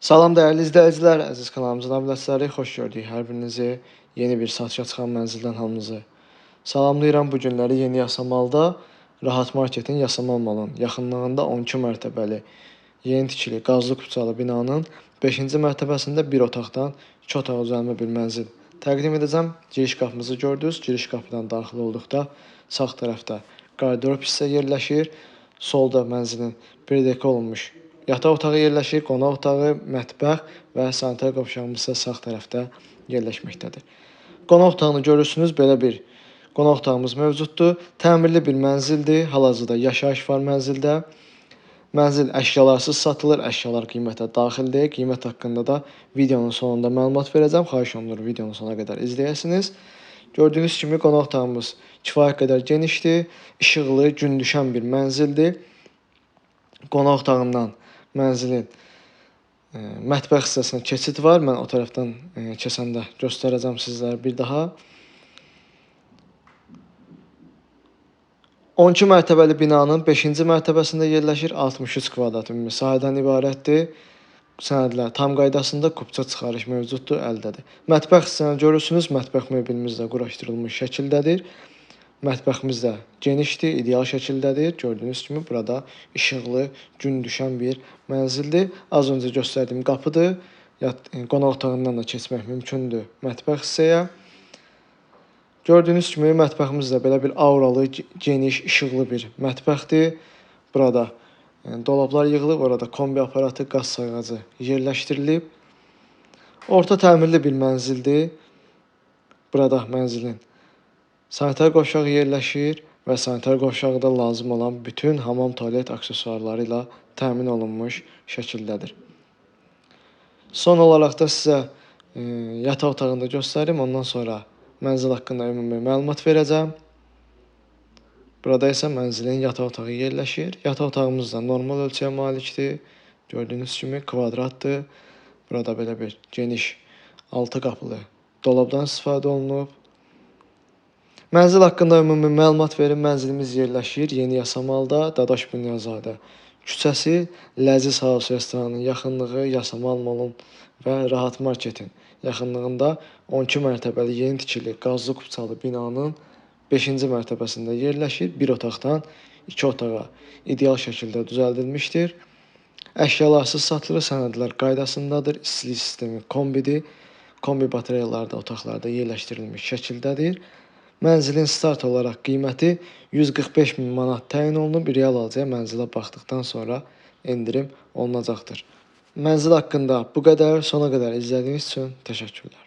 Salam dəyərli izləyicilər, əziz kanalımızın abunəçiləri, xoş gördük hər birinizi. Yeni bir satışa çıxan mənzildən hamınızı salamlayıram. Bu günləri Yeni Yasamalda Rahat Marketin Yasamal Malın yaxınlığında 12 mərtəbəli yeni tikili qazlı kupçalı binanın 5-ci mərtəbəsində bir otaqdan 2 otağa düzəlmə bir mənzil təqdim edəcəm. Giriş qapımızı gördünüz. Giriş qapıdan daxil olduqda sağ tərəfdə qarderob hissə yerləşir. Solda mənzilin prideki olunmuş yataq otağı yerləşir, qonaq otağı, mətbəx və sanitar qovşağımız isə sağ tərəfdə yerləşməkdədir. Qonaq otağını görürsünüz, belə bir qonaq otağımız mövcuddur. Təmirli bir mənzildir, hal-hazırda yaşayış var mənzildə. Mənzil əşyalarsız satılır, əşyalar qiymətə daxil deyil. Qiymət haqqında da videonun sonunda məlumat verəcəm. Xahiş olunur videonun sonuna qədər izləyəsiniz. Gördüyünüz kimi qonaq otağımız kifayət qədər genişdir, işıqlı, gün düşən bir mənzildir. Qonaq otağından mənzilin mətbəx hissəsinə keçid var. Mən o tərəfdən keçəndə göstərəcəm sizlərə bir daha. 12 mərtəbəli binanın 5-ci mərtəbəsində yerləşir. 63 kvadrat ümumi sahədən ibarətdir. Sənədlər tam qaydasında, kupça çıxarış mövcuddur, əldədir. Mətbəx hissəni görürsünüz. Mətbəx mebelimiz də quraşdırılmış şəkildədir. Mətbəximiz də genişdir, ideal şəkildədir. Gördüyünüz kimi burada işıqlı, gün düşən bir mənzildir. Az öncə göstərdiyim qapıdır. Qonaq otağından da keçmək mümkündür mətbəx hissəyə. Gördüyünüz kimi mətbəximiz də belə bir auralı, geniş, işıqlı bir mətbəxdir. Burada dolablar yığılıb, orada kombi aparatı, qaz sayğacı yerləşdirilib. Orta təmirli bir mənzildir. Burada mənzilin sanitar qovşağı yerləşir və sanitar qovşağı da lazım olan bütün hamam, tualet aksesuarları ilə təmin olunmuş şəkildədir. Son olaraq da sizə yataq otağını da göstərim. Ondan sonra mənzil haqqında ümumi məlumat verəcəm. Burada isə mənzilin yataq otağı yerləşir. Yataq otağımız da normal ölçüyə malikdir. Gördüyünüz kimi kvadratdır. Burada belə bir geniş 6 qapılı dolabdan istifadə olunub. Mənzil haqqında ümumi məlumat verim. Mənzilimiz yerləşir Yeni Yasamalda, Dadaş Bünyazadə küçəsi, Ləziz House restoranının yaxınlığı, Yasamal Malın və Rahat Marketin yaxınlığında 12 mərtəbəli yeni tikili qazlı kupçalı binanın 5-ci mərtəbəsində yerləşir. Bir otaqdan 2 otağa ideal şəkildə düzəldilmişdir. Əşyalarsız satılır, sənədlər qaydasındadır. İstilik sistemi kombidir. Kombi batareyaları da otaqlarda yerləşdirilmiş şəkildədir. Mənzilin start olaraq qiyməti 145 min manat təyin olunub. Real alıcıya mənzilə baxdıqdan sonra endirim olunacaqdır. Mənzil haqqında bu qədər. Sona qədər izlədiyiniz üçün təşəkkürlər.